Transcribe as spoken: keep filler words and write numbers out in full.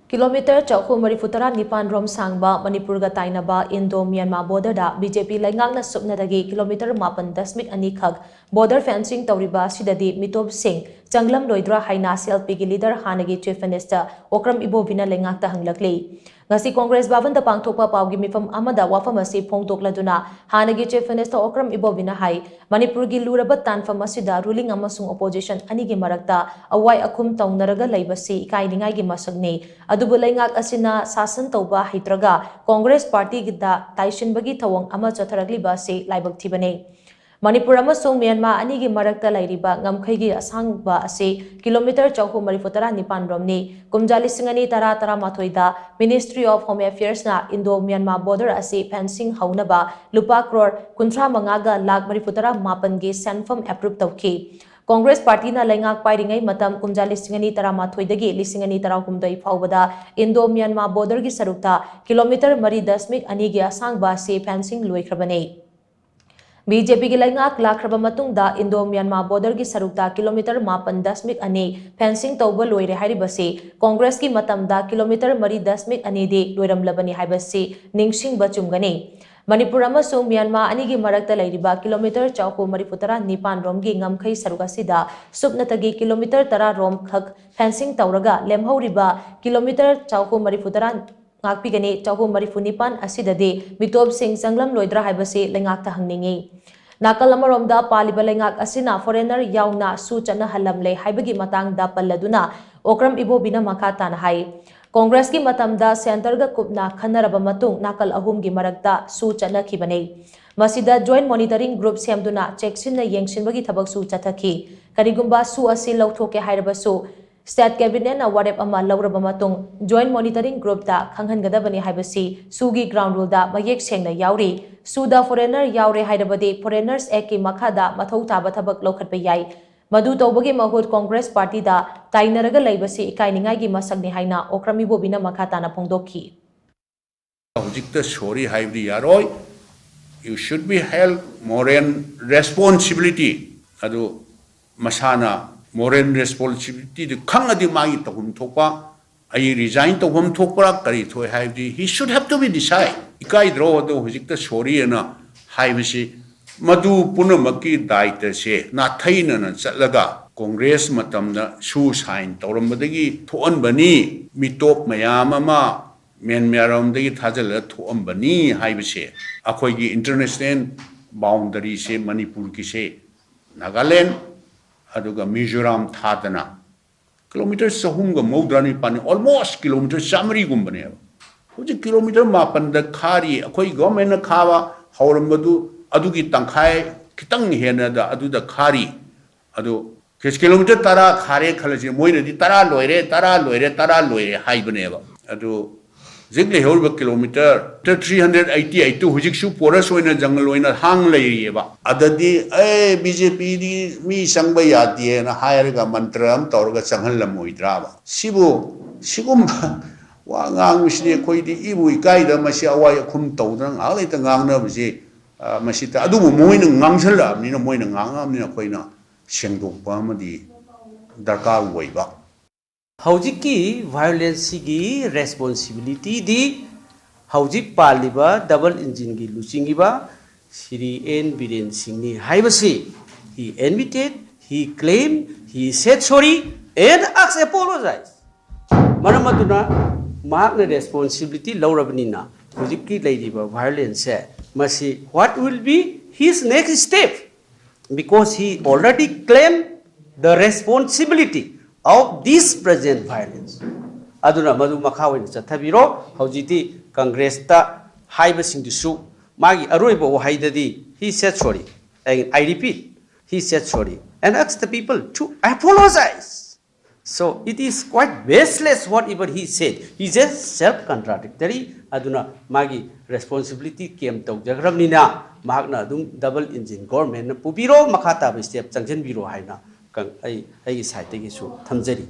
Kilometre ꯆꯍꯨꯝ ꯃꯔꯤꯐꯨ ꯇꯔꯥ ꯅꯤꯄꯥꯟ ꯔꯣꯝ ꯁꯥꯡꯕ ꯃꯅꯤꯄꯨꯔꯒ ꯇꯥꯏꯅꯕ ꯏꯟꯗꯣ ꯃ꯭ꯌꯥꯟꯃꯥ ꯕꯣꯔꯗꯔꯗ ꯕꯤ ꯖꯦ ꯄꯤ ꯂꯩꯉꯥꯛꯅ ꯁꯨꯞꯅꯗꯒꯤ ꯀꯤꯂꯣꯃꯤꯇꯔ ꯃꯥꯄꯟ ꯗꯁꯃꯤꯛ ꯑꯅꯤ ꯈꯛ ꯕꯣꯔꯗꯔ ꯐꯦꯟꯁꯤꯡ ꯇꯧꯔꯤꯕ ꯑꯁꯤꯗꯗꯤ ꯃꯤꯇꯣꯞꯁꯤꯡ ꯆꯪꯂꯝꯂꯣꯏꯗ꯭ꯔꯥ ꯍꯥꯏꯅ ꯁꯤ ꯑꯦꯜ ꯄꯤꯒꯤ ꯂꯤꯗꯔ ꯍꯥꯟꯅꯒꯤ ꯆꯤꯐ ꯃꯤꯅꯤꯁꯇꯔ ꯑꯣꯀ꯭ꯔꯝ ꯏꯕꯣꯕꯤꯅ ꯂꯩꯉꯥꯛꯇ ꯍꯪꯂꯛꯂꯤ꯫ ꯉꯁꯤ ꯀꯣꯡꯒ꯭ꯔꯦꯁ ꯚꯕꯟꯗ ꯄꯥꯡꯊꯣꯛꯄ ꯄꯥꯎꯒꯤ ꯃꯤꯐꯝ ꯑꯃꯗ ꯋꯥꯐꯝ ꯑꯁꯤ ꯐꯣꯡꯗꯣꯛꯂꯗꯨꯅ ꯍꯥꯟꯅꯒꯤ ꯆꯤꯐ ꯃꯤꯅꯤꯁꯇꯔ ꯑꯣꯀ꯭ꯔꯝ ꯏꯕꯣꯕꯤꯅ ꯍꯥꯏ, ꯃꯅꯤꯄꯨꯔꯒꯤ ꯂꯨꯔꯕ ꯇꯥꯟꯐꯝ ꯑꯁꯤꯗ ꯔꯨꯂꯤꯡ ꯑꯃꯁꯨꯡ ꯑꯣꯄꯣꯖꯤꯁꯟ ꯑꯅꯤꯒꯤ ꯃꯔꯛꯇ ꯑꯋꯥꯏ ꯑꯈꯨꯝ ꯇꯧꯅꯔꯒ ꯂꯩꯕꯁꯤ ꯏꯀꯥꯏꯅꯤꯡꯉꯥꯏꯒꯤ ꯃꯁꯛꯅꯤ꯫ ꯑꯗꯨꯕꯨ ꯂꯩꯉꯥꯛ ꯑꯁꯤꯅ ꯁꯥꯁꯟ ꯇꯧꯕ ꯍꯩꯇ꯭ꯔꯒ ꯀꯣꯡꯒ꯭ꯔꯦꯁ ꯄꯥꯔꯇꯤꯒꯤꯗ ꯇꯥꯏꯁꯤꯟꯕꯒꯤ ꯊꯧꯑꯣꯡ ꯑꯃ ꯆꯠꯊꯔꯛꯂꯤꯕ ꯑꯁꯤ ꯂꯥꯏꯕꯛ ꯊꯤꯕꯅꯤ꯫ ꯃꯅꯤꯄꯨꯔ ꯑꯃꯁꯨꯡ ꯃ꯭ꯌꯥꯟꯃꯥꯔ ꯑꯅꯤꯒꯤ ꯃꯔꯛꯇ ꯂꯩꯔꯤꯕ ꯉꯝꯈꯩꯒꯤ ꯑꯁꯥꯡꯕ ꯑꯁꯤ ꯀꯤꯂꯣꯃꯤꯇꯔ ꯆꯍꯨꯝ ꯃꯔꯤꯐꯨ ꯇꯔꯥ ꯅꯤꯄꯥꯟ ꯔꯣꯝꯅꯤ꯫ ꯀꯨꯝꯖꯥ ꯂꯤꯁꯤꯡ ꯑꯅꯤ ꯇꯔꯥ ꯇꯔꯥꯃꯥꯊꯣꯏꯗ Ministry of Home Affairsꯅ ꯏꯟꯗꯣ ꯃ꯭ꯌꯥꯟꯃꯥꯔ ꯕꯣꯔꯗꯔ ꯑꯁꯤ ꯐꯦꯟꯁꯤꯡ ꯍꯧꯅꯕ ꯂꯨꯄꯥ ꯀ꯭ꯔꯣꯔ ꯀꯨꯟꯊ꯭ꯔꯥ ꯃꯉꯥꯒ ꯂꯥꯈ ꯃꯔꯤꯐꯨ ꯇꯔꯥ ꯃꯥꯄꯟꯒꯤ ꯁꯦꯟꯐꯝ ꯑꯦꯄ꯭ꯔꯨꯞ ꯇꯧꯈꯤ꯫ ꯀꯣꯡꯒ꯭ꯔꯦꯁ ꯄꯥꯔꯇꯤꯅ ꯂꯩꯉꯥꯛ ꯄꯥꯏꯔꯤꯉꯩ ꯃꯇꯝ ꯀꯨꯝꯖꯥ ꯂꯤꯁꯤꯡ ꯑꯅꯤ ꯇꯔꯥꯃꯥꯊꯣꯏꯗꯒꯤ ꯂꯤꯁꯤꯡ ꯑꯅꯤ ꯇꯔꯥꯍꯨꯝꯗꯣꯏ ꯐꯥꯎꯕꯗ ꯏꯟꯗꯣ ꯃ꯭ꯌꯥꯟꯃꯥꯔ ꯕꯣꯔꯗꯔꯒꯤ ꯁꯔꯨꯛꯇ ꯀꯤꯂꯣꯃꯤꯇꯔ ꯃꯔꯤ ꯗꯁꯃꯤꯛ ꯑꯅꯤꯒꯤ ꯑꯁꯥꯡꯕ ꯑꯁꯤ ꯐꯦꯟꯁꯤꯡ ꯂꯣꯏꯈ꯭ꯔꯕꯅꯤ꯫ ꯕꯤ ꯖꯦ ꯄꯤꯒꯤ ꯂꯩꯉꯥꯛ ꯂꯥꯛꯈ꯭ꯔꯕ ꯃꯇꯨꯡꯗ ꯏꯟꯗꯣ ꯃ꯭ꯌꯥꯟꯃꯥꯔ ꯕꯣꯔꯗꯔꯒꯤ ꯁꯔꯨꯛꯇ ꯀꯤꯂꯣꯃꯤꯇꯔ ꯃꯥꯄꯟ ꯗꯁꯃꯤꯛ ꯑꯅꯤ ꯐꯦꯟꯁꯤꯡ ꯇꯧꯕ ꯂꯣꯏꯔꯦ ꯍꯥꯏꯔꯤꯕꯁꯤ ꯀꯣꯡꯒ꯭ꯔꯦꯁꯀꯤ ꯃꯇꯝꯗ ꯀꯤꯂꯣꯃꯤꯇꯔ ꯃꯔꯤ ꯗꯁꯃꯤꯛ ꯑꯅꯤꯗꯤ ꯂꯣꯏꯔꯝꯂꯕꯅꯤ ꯍꯥꯏꯕꯁꯤ ꯅꯤꯡꯁꯤꯡꯕ ꯆꯨꯝꯒꯅꯤ꯫ ꯃꯅꯤꯄꯨꯔ ꯑꯃꯁꯨꯡ ꯃ꯭ꯌꯥꯟꯃꯥꯔ ꯑꯅꯤꯒꯤ ꯃꯔꯛꯇ ꯂꯩꯔꯤꯕ ꯀꯤꯂꯣꯃꯤꯇꯔ ꯆꯍꯨꯝ ꯃꯔꯤꯐꯨ ꯇꯔꯥ ꯅꯤꯄꯥꯟ ꯔꯣꯝꯒꯤ ꯉꯝꯈꯩ ꯁꯔꯨꯛ ꯑꯁꯤꯗ ꯁꯨꯞꯅꯇꯒꯤ ꯀꯤꯂꯣꯃꯤꯇꯔ ꯇꯔꯥ ꯔꯣꯝ ꯈꯛ ꯐꯦꯟꯁꯤꯡ ꯇꯧꯔꯒ ꯂꯦꯝꯍꯧꯔꯤꯕ ꯀꯤꯂꯣꯃꯤꯇꯔ ꯆꯍꯨꯝ ꯃꯔꯤꯐꯨ ꯇꯔꯥ ꯉꯥꯛꯄꯤꯒꯅꯤ꯫ ꯆꯍꯨꯝ ꯃꯔꯤꯐꯨ ꯅꯤꯄꯥꯟ ꯑꯁꯤꯗꯗꯤ ꯃꯤꯇꯣꯞꯁꯤꯡ ꯆꯪꯂꯝꯂꯣꯏꯗ꯭ꯔꯥ ꯍꯥꯏꯕꯁꯤ ꯂꯩꯉꯥꯛꯇ ꯍꯪꯅꯤꯡꯏ꯫ ꯅꯥꯀꯜ ꯑꯃꯔꯣꯝꯗ ꯄꯥꯜꯂꯤꯕ ꯂꯩꯉꯥꯛ ꯑꯁꯤꯅ ꯐꯣꯔꯦꯅꯔ ꯌꯥꯎꯅ ꯁꯨ ꯆꯠꯅꯍꯜꯂꯝꯂꯦ ꯍꯥꯏꯕꯒꯤ ꯃꯇꯥꯡꯗ ꯄꯜꯂꯗꯨꯅ ꯑꯣꯀ꯭ꯔꯝ ꯏꯕꯣꯕꯤꯅ ꯃꯈꯥ ꯇꯥꯅ ꯍꯥꯏ, ꯀꯣꯡꯒ꯭ꯔꯦꯁꯀꯤ ꯃꯇꯝꯗ ꯁꯦꯟꯇꯔꯒ ꯀꯨꯞꯅ ꯈꯟꯅꯔꯕ ꯃꯇꯨꯡ ꯅꯥꯀꯜ ꯑꯍꯨꯝꯒꯤ ꯃꯔꯛꯇ ꯁꯨ ꯆꯠꯅꯈꯤꯕꯅꯤ꯫ ꯃꯁꯤꯗ ꯖꯣꯏꯟꯠ ꯃꯣꯅꯤꯇꯔꯤꯡ ꯒ꯭ꯔꯨꯞ ꯁꯦꯝꯗꯨꯅ ꯆꯦꯛꯁꯤꯟꯅ ꯌꯦꯡꯁꯤꯟꯕꯒꯤ ꯊꯕꯛꯁꯨ ꯆꯠꯊꯈꯤ꯫ ꯀꯔꯤꯒꯨꯝꯕ ꯁꯨ ꯑꯁꯤ ꯂꯧꯊꯣꯛꯀꯦ ꯍꯥꯏꯔꯕꯁꯨ ꯁ꯭ꯇꯦꯠ ꯀꯦꯕꯤꯅꯦꯠꯅ ꯋꯥꯔꯦꯞ ꯑꯃ ꯂꯧꯔꯕ ꯃꯇꯨꯡ ꯖꯣꯏꯟꯠ ꯃꯣꯅꯤꯇꯔꯤꯡ ꯒ꯭ꯔꯨꯞꯇ ꯈꯪꯍꯟꯒꯗꯕꯅꯤ ꯍꯥꯏꯕꯁꯤ ꯁꯨꯒꯤ ꯒ꯭ꯔꯥꯎꯟ ꯔꯨꯜꯗ ꯃꯌꯦꯛ ꯁꯦꯡꯅ ꯌꯥꯎꯔꯤ꯫ ꯁꯨꯗ ꯐꯣꯔꯦꯅꯔ ꯌꯥꯎꯔꯦ ꯍꯥꯏꯔꯕꯗꯤ ꯐꯣꯔꯦꯅꯔꯁ ꯑꯦꯛꯀꯤ ꯃꯈꯥꯗ ꯃꯊꯧ ꯇꯥꯕ ꯊꯕꯛ ꯂꯧꯈꯠꯄ ꯌꯥꯏ꯫ ꯃꯗꯨ ꯇꯧꯕꯒꯤ ꯃꯍꯨꯠ ꯀꯣꯡꯒ꯭ꯔꯦꯁ ꯄꯥꯔꯇꯤꯗ ꯇꯥꯏꯅꯔꯒ ꯂꯩꯕꯁꯤ ꯏꯀꯥꯏꯅꯤꯡꯉꯥꯏꯒꯤ ꯃꯁꯛꯅꯤ ꯍꯥꯏꯅ ꯑꯣꯀ꯭ꯔꯝ ꯏꯕꯣꯕꯤꯅ ꯃꯈꯥ ꯇꯥꯅ ꯐꯣꯡꯗꯣꯛꯈꯤ꯫ ꯍꯧꯖꯤꯛꯇ ꯁꯣꯔꯤ ꯍꯥꯏꯕꯗꯤ ꯌꯥꯔꯣꯏ꯫ You should be held moral responsibility. ꯑꯗꯨ ꯃꯁꯥꯅ moral responsibilityꯗꯨ ꯈꯪꯉꯗꯤ ꯃꯥꯒꯤ ꯇꯧꯐꯝ ꯊꯣꯛꯄ ꯑꯩ resign ꯇꯧꯐꯝ ꯊꯣꯛꯄ꯭ꯔꯥ ꯀꯔꯤ ꯊꯣꯛꯑꯦ ꯍꯥꯏꯕꯗꯤ he should have to be decide. ꯏꯀꯥꯏꯗ꯭ꯔꯣ ꯑꯗꯣ ꯍꯧꯖꯤꯛꯇ sorry ꯑꯅ ꯍꯥꯏꯕꯁꯤ? ꯃꯗꯨ ꯄꯨꯝꯅꯃꯛꯀꯤ ꯗꯥꯏꯇꯁꯦ ꯅꯥꯊꯩꯅꯅ ꯆꯠꯂꯒ ꯀꯣꯡꯒ꯭ꯔꯦꯁ ꯃꯇꯝꯗ ꯁꯨ ꯁꯥꯏꯟ ꯇꯧꯔꯝꯕꯗꯒꯤ ꯊꯣꯛꯍꯟꯕꯅꯤ, ꯃꯤꯇꯣꯞ ꯃꯌꯥꯝ ꯑꯃ ꯃ꯭ꯌꯥꯟꯃꯥꯔ ꯂꯣꯝꯗꯒꯤ ꯊꯥꯖꯤꯜꯂꯒ ꯊꯣꯛꯑꯝꯕꯅꯤ ꯍꯥꯏꯕꯁꯦ꯫ ꯑꯩꯈꯣꯏꯒꯤ international boundaryꯁꯦ ꯃꯅꯤꯄꯨꯔꯒꯤꯁꯦ ꯅꯥꯒꯥꯂꯦꯟ ꯑꯗꯨꯒ ꯃꯤꯖꯣꯔꯥꯝ ꯊꯥꯗꯅ ꯀꯤꯂꯣꯃꯤꯇꯔ ꯆꯍꯨꯝꯒ ꯃꯧꯗ꯭ꯔꯥ ꯅꯤꯄꯥꯟꯅꯤ, almost ꯀꯤꯂꯣꯃꯤꯇꯔ ꯆꯥꯃꯔꯤꯒꯨꯝꯕꯅꯦꯕ꯫ ꯍꯧꯖꯤꯛ ꯀꯤꯂꯣꯃꯤꯇꯔ ꯃꯥꯄꯟꯗ ꯈꯥꯔꯤ꯫ ꯑꯩꯈꯣꯏ ꯒꯣꯔꯃꯦꯟꯅ ꯈꯥꯕ ꯍꯧꯔꯝꯕꯗꯨ ꯑꯗꯨꯒꯤ ꯇꯪꯈꯥꯏ ꯈꯤꯇꯪ ꯍꯦꯟꯅꯗ ꯑꯗꯨꯗ ꯈꯥꯔꯤ꯫ ꯑꯗꯨ ꯀꯤꯂꯣꯃꯤꯇꯔ ꯇꯔꯥ ꯈꯥꯔꯦ ꯈꯜꯂꯁꯤ, ꯃꯣꯏꯅꯗꯤ ꯇꯔꯥ ꯂꯣꯏꯔꯦ, ꯇꯔꯥ ꯂꯣꯏꯔꯦ, ꯇꯔꯥ ꯂꯣꯏꯔꯦ ꯍꯥꯏꯕꯅꯦꯕ꯫ ꯑꯗꯨ ꯍꯧꯖꯤꯛ ꯂꯩꯍꯧꯔꯤꯕ kilometre three hundred eighty eight two ꯍꯧꯖꯤꯛꯁꯨ porous ꯑꯣꯏꯅ, ꯖꯪꯒꯜ ꯑꯣꯏꯅ ꯍꯥꯡ ꯂꯩꯔꯤꯑꯕ꯫ ꯑꯗꯗꯤ ꯑꯦ, BJPꯗꯤ ꯃꯤ ꯆꯪꯕ ꯌꯥꯗꯦꯅ ꯍꯥꯏꯔꯒ ꯃꯟꯇ꯭ꯔ ꯑꯃ ꯇꯧꯔꯒ ꯆꯪꯍꯜꯂꯝꯃꯣꯏꯗ꯭ꯔꯥꯕ? ꯁꯤꯕꯨ, ꯁꯤꯒꯨꯝꯕ ꯋꯥ ꯉꯥꯡꯕꯁꯤꯗꯤ ꯑꯩꯈꯣꯏꯗꯤ ꯏꯕꯨ ꯏꯀꯥꯏꯗ꯫ ꯃꯁꯤ ꯑꯋꯥꯏ ꯑꯈꯨꯝ ꯇꯧꯗꯅ ꯉꯥꯏꯍꯥꯛ ꯂꯩꯇ ꯉꯥꯡꯅꯕꯁꯤ, ꯑ, ꯃꯁꯤꯗ꯫ ꯑꯗꯨꯕꯨ ꯃꯣꯏꯅ ꯉꯥꯡꯁꯜꯂꯛꯑꯕꯅꯤꯅ, ꯃꯣꯏꯅ ꯉꯥꯡꯉꯛꯑꯕꯅꯤꯅ ꯑꯩꯈꯣꯏꯅ ꯁꯦꯡꯗꯣꯛꯄ ꯑꯃꯗꯤ ꯗꯔꯀꯥꯔ ꯑꯣꯏꯕ꯫ ꯍꯧꯖꯤꯛꯀꯤ violence ꯁꯤꯒꯤ responsibility ꯗꯤ ꯍꯧꯖꯤꯛ ꯄꯥꯜꯂꯤꯕ double engine ꯒꯤ ꯂꯨꯆꯤꯡꯉꯤꯕ ꯁ꯭ꯔꯤ ꯑꯦꯟ ꯕꯤꯔꯦꯟ ꯁꯤꯡꯅꯤ ꯍꯥꯏꯕꯁꯤ he admitted, he claim, he said sorry and ask apologize꯫ ꯃꯔꯝ ꯑꯗꯨꯅ ꯃꯍꯥꯛꯅ responsibility ꯂꯧꯔꯕꯅꯤꯅ ꯍꯧꯖꯤꯛꯀꯤ ꯂꯩꯔꯤꯕ violence ꯁꯦ, ꯃꯁꯤ what will be his next step? Because he already claimed the responsibility of this present violence. ꯑꯗꯨꯅ ꯃꯗꯨ ꯃꯈꯥ ꯑꯣꯏꯅ ꯆꯠꯊꯕꯤꯔꯣ꯫ ꯍꯧꯖꯤꯛꯇꯤ ꯀꯪꯒ꯭ꯔꯦꯁꯇ ꯍꯥꯏꯕꯁꯤꯡꯗꯨꯁꯨ ꯃꯥꯒꯤ ꯑꯔꯣꯏꯕ ꯋꯥꯍꯩꯗꯗꯤ he said sorry, and I repeat, he said sorry and asked the people to apologize. So it is quite baseless whatever he said. He just self contradictory. ꯑꯗꯨꯅ ꯃꯥꯒꯤ responsibility claim ꯇꯧꯖꯈ꯭ꯔꯕꯅꯤꯅ ꯃꯍꯥꯛꯅ ꯑꯗꯨꯝ double engine government ꯅ ꯄꯨꯕꯤꯔꯣ, ꯃꯈꯥ ꯇꯥꯕ step ꯆꯪꯁꯤꯟꯕꯤꯔꯣ ꯍꯥꯏꯅ ꯀꯪ-, ꯑꯩ ꯑꯩꯒꯤ side ꯇꯒꯤꯁꯨ ꯊꯝꯖꯔꯤ꯫